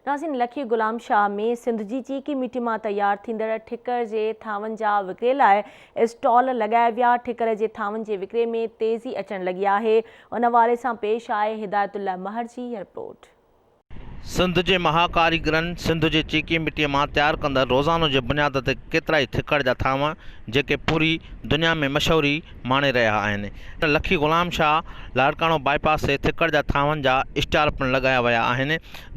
ناظرين لکي غلام شاهه ۾ سنڌ جي چيڪي مٽي مان تيار ٿيندڙ ٺڪر جي ٿانون جا وڪري لاء اسٽال لڳايا ويا، ٺڪر جي ٿانون جي وڪري ۾ تيزي اچڻ لڳي آهي، ان حوالي سان پيش آهي هدايت الله مهر جي هي رپورٽ. سنڌ جي مها ڪاريگرن سنڌ جي چيڪي مٽيء مان تيار ڪندڙ روزانو جي بنياد تي ڪيترائي ٿڪڙ جا ٿانو جيڪي پوري دنيا ۾ مشهوري ماڻي رهيا آهن. لکي غلام شاهه لاڙڪاڻو باء پاس تي ٿڪڙ جا ٿانون جا اسٽال پڻ لڳايا ويا آهن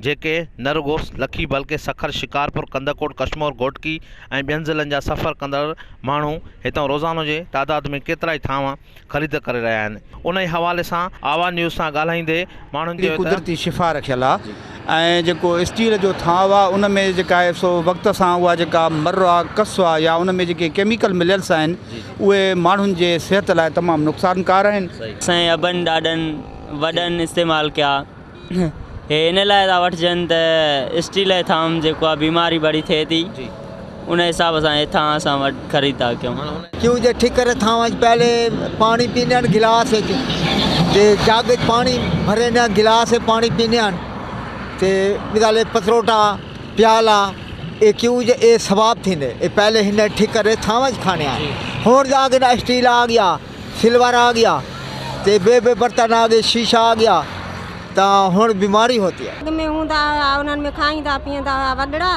جيڪي نه رڳو لکي بلڪه سکر، شڪارپور، ڪنڌڪوٽ، ڪشمور، گهوٽڪي ۽ ٻين ضلعن جا سفر ڪندڙ ماڻهو هتان روزانو جي تعداد ۾ ڪيترائي ٿانو خريد ڪري رهيا آهن انهي حوالي سان آواز نيوز سان ڳالهائيندي ماڻهن چيو ته. قدرتي شفا رکيل آ ۽ جيڪو اسٽيل جو ٿانو آ ان ۾ جيڪا آهي سو وقت سان اها جيڪا مر آ ڪس آ يا ان ۾ جيڪي ڪيميڪل مليلس آهن اهي ماڻهن جي صحت لاء تمام نقصانڪار آهن. اسان جي ابن ڏاڏن وڏن استعمال ڪيا هي ان لاء ٿا وٺجن ته اسٽيل جي ٿانون جيڪو آ بيماري بڙي ٿئي ٿي ان حساب سان هي ٿانء اسان وٽ خريد ٿا ڪيون. کيون جي ٺڪر ٿانون اچ پهلي پاڻي پيندي آهن گلاس اچ تي جاڳ اچ پاڻي ڀريندي آهن گلاس اچ پاڻي پيندي آهن تي مثال پتروٽا پيالا اي کيون جي اي ثواب ٿيندي اي پهلي هن ٺڪر ٿانون اچ کاني آهن هون جاڳ اسٽيل آ گيا سلور آ گيا تي بي بي برتن آ گئي شيشا آ گيا ته هڻ بيماري هوتي آ. اڳ ۾ هوندا هيا انهن ۾ کائيندا پيئندا هيا وڏڙا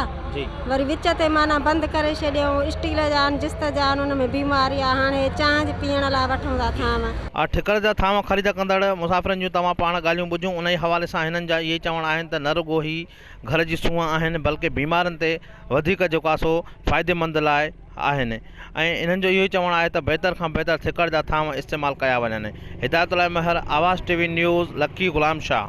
وري وچ تي معنيٰ بند ڪري ڇڏيائون اسٽيل جا آهن جست جا آهن ان ۾ بيماري آهي هاڻي هي چانهه جي پيئڻ لاء وٺون ٿا ٿانو. ٺڪر جا ٿانو خريد ڪندڙ مسافرن جون توهان پاڻ ڳالهيون ٻڌيون انهي حوالي سان هنن جا اهي چوڻ آهن ته نه رڳو هي گهر جي سونهن آهن بلڪه بيمارن تي وڌيڪ جيڪو آهي سو فائديمند لاء آهن ۽ انهن جو اهو ئي چوڻ آهي ته بهتر کان بهتر ٿڪڙ جا ٿانو استعمال ڪيا وڃن. Hidayat Ullah Mehar, Awaz T V news, Lakki Ghulam Shah.